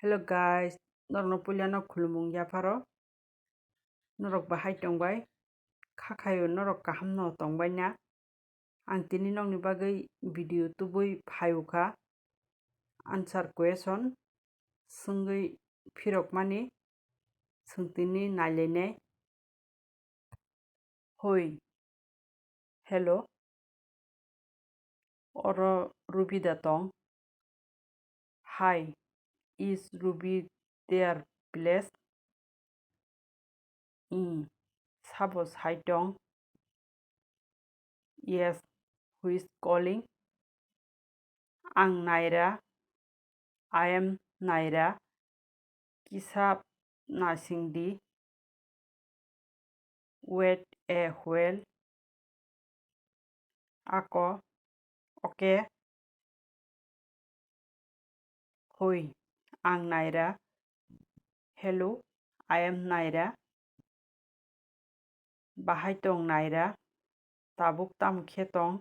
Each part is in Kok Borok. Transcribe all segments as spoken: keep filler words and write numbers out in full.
Hello guys, norokno puilano khulumung yapharo. Norok bahai tongbai? Kha khaio norok kahamno tongbaina? Ang tini nokni bagwi video tubui phaiwkha. Answer question swngwi phirokmani swngtini nailainai. Hoi. Hello. Oro Rubida tong? Hi. Is Ruby there, please? Ih, sabo sai tong? Yes, who is calling? Ang Naira. I am Naira. Kisa naising di. Wait a while. Ako. Okay. Hoi, ang Naira. Hello, I am Naira. Bahai tong Naira? Tabuk tamo khe tong?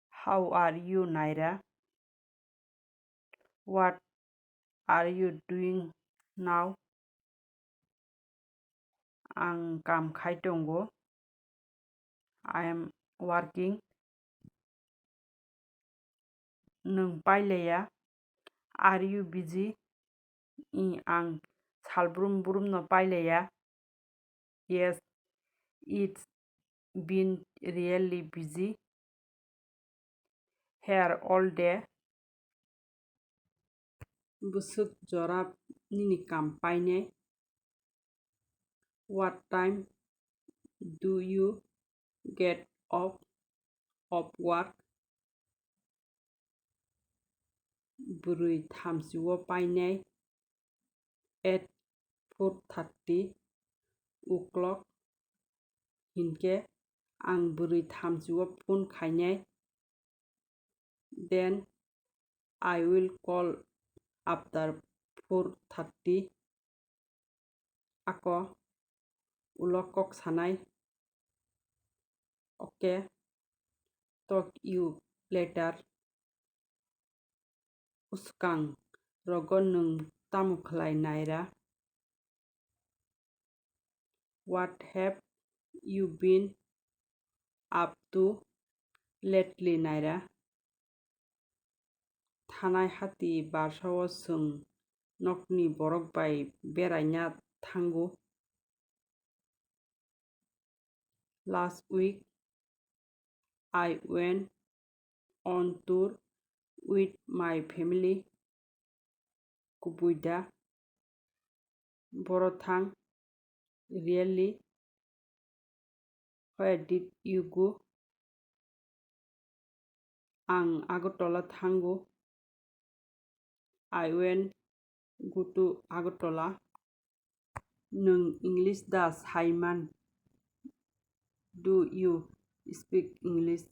How are you, Naira? What are you doing now? Ang kam khai tongo. I am working. Nwng pailaiya? Are you busy? Ih, ang salbrum brumno pailaiya. Yes, it's been really busy here all day. Bwswk jora nini kam painai? What time do you get off of work? Bwrwi thamsio painai at four thirty o'clock. Hinkhe ang bwrwi thamsio phone khainai. Then I will call after four thirty. Ako ulo kok sanai. Okay. Talk you later. Swkang rogo nwng tamo khlai Naira? What have you been up to lately, Naira? Thanai hati barsao chwng nokni borok bai beraina thango. Last week, I went on tour with my family. Kubui da? Boro thang? Really? Where did you go? Ang Agartala thango. I went go to Agartala. Nwng English da saiman? Do you speak English?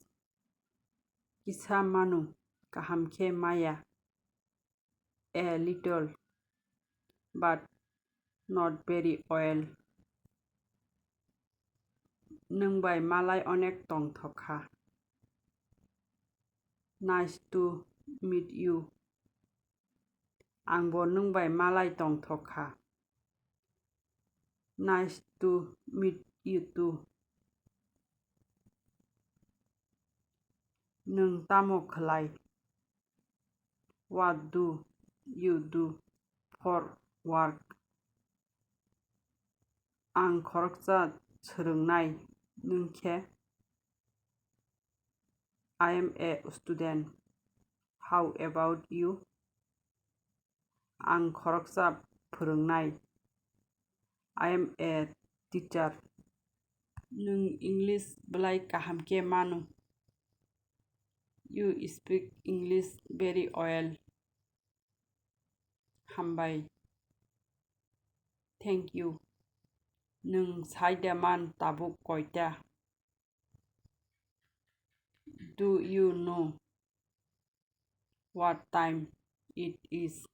Kisa mano, kaham khe maya. A little, but not very well. Nwng bai malai onek tongthok kha. Nice to meet you. Angbo nwng bai malai tongthok kha. Nice to meet you too. Nwng tamo khlai? What do you do for work? Ang khoroksa swrwngnai, nwng khe? I am a student. How about you? Ang khoroksa phwrwngnai. I am a teacher. Nwng English belai kaham khe mano. You speak English very well. Hambai. Thank you. Nwng saida man tabuk koita? Do you know what time it is?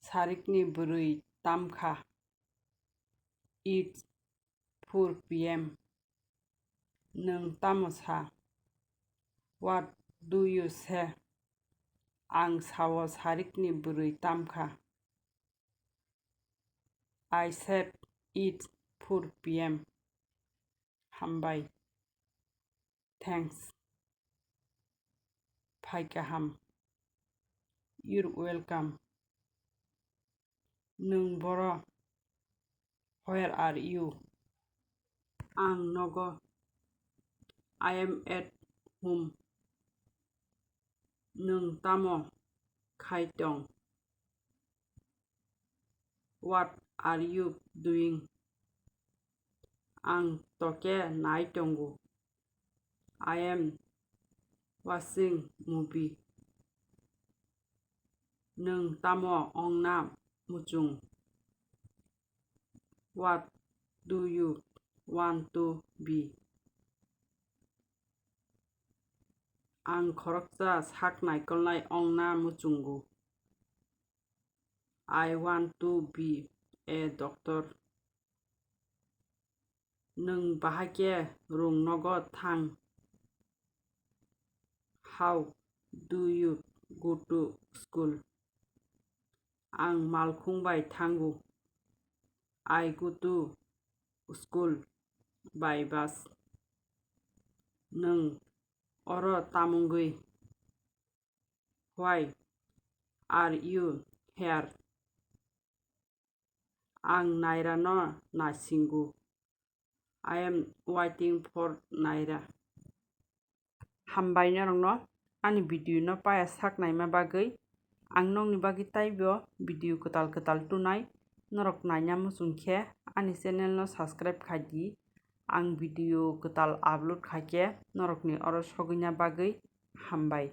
Sarikni bwrwi tamkha. It's four P M. Nwng tamo sa? What do you say? Ang sao sarikni bwrwi tamkha. I said it four P M. Hambai. Thanks. Phai kaham. You're welcome. Nwng boro? Where are you? Ang nogo. I am at home. Nwng tamo khai tong? What are you doing? Ang toke nai tongo. I am watching movie. Nwng tamo ongna muchung? What do you want to be? Ang khoroksa sak naikolnai ongna muchungo. I want to be a doctor. Nwng bahai khe rung nogo thang? How do you go to school? Ang malkhung bai thango. I go to school by bus. Nwng oro tamungwi? Why are you here? Ang Naira no naisingo. I am waiting for Naira. Hambai norokno ani video no paya sak naima bagwi. Ang nokni bagwi taibo video kwtal kwtal tunai. Norok naina muchung khe ani channel no subscribe khai di. Ang video kwtal upload khai khe norokni oro sogwina bagwi hambai.